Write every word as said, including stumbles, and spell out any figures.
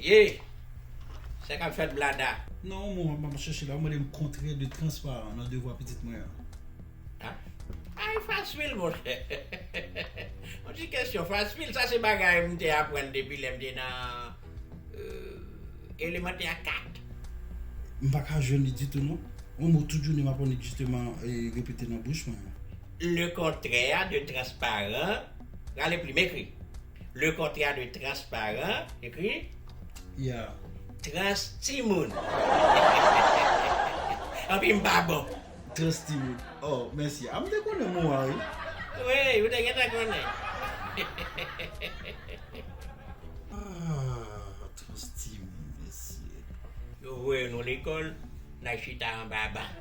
Ye, sa k ap fèt blada? Non, yon mo m ap chèche la, ou mande m kontrè de transparan nan devwa pitit mwen an. Ay, fasil, monchè. Yon ti kesyon fasil. Sa se bagay m te aprann depi lè m te nan euh, elemantè kat. M pa ka jwenn li ditou non. Yon mo tout jounen m ap annik jisteman e, repete nan bouch mwen. Le kontrè de transparan, rale plim, ekri. Le kontrè de transparan, ekri. Ya. Trans timoun. Anpi m pa bon. Trans timoun. Oh, mèsi. A m te konnen mo a wi. Wi, ou te gentan konnen. Ah, trans timoun, mesye. Yo voye nou lekòl, n a chita anba ban.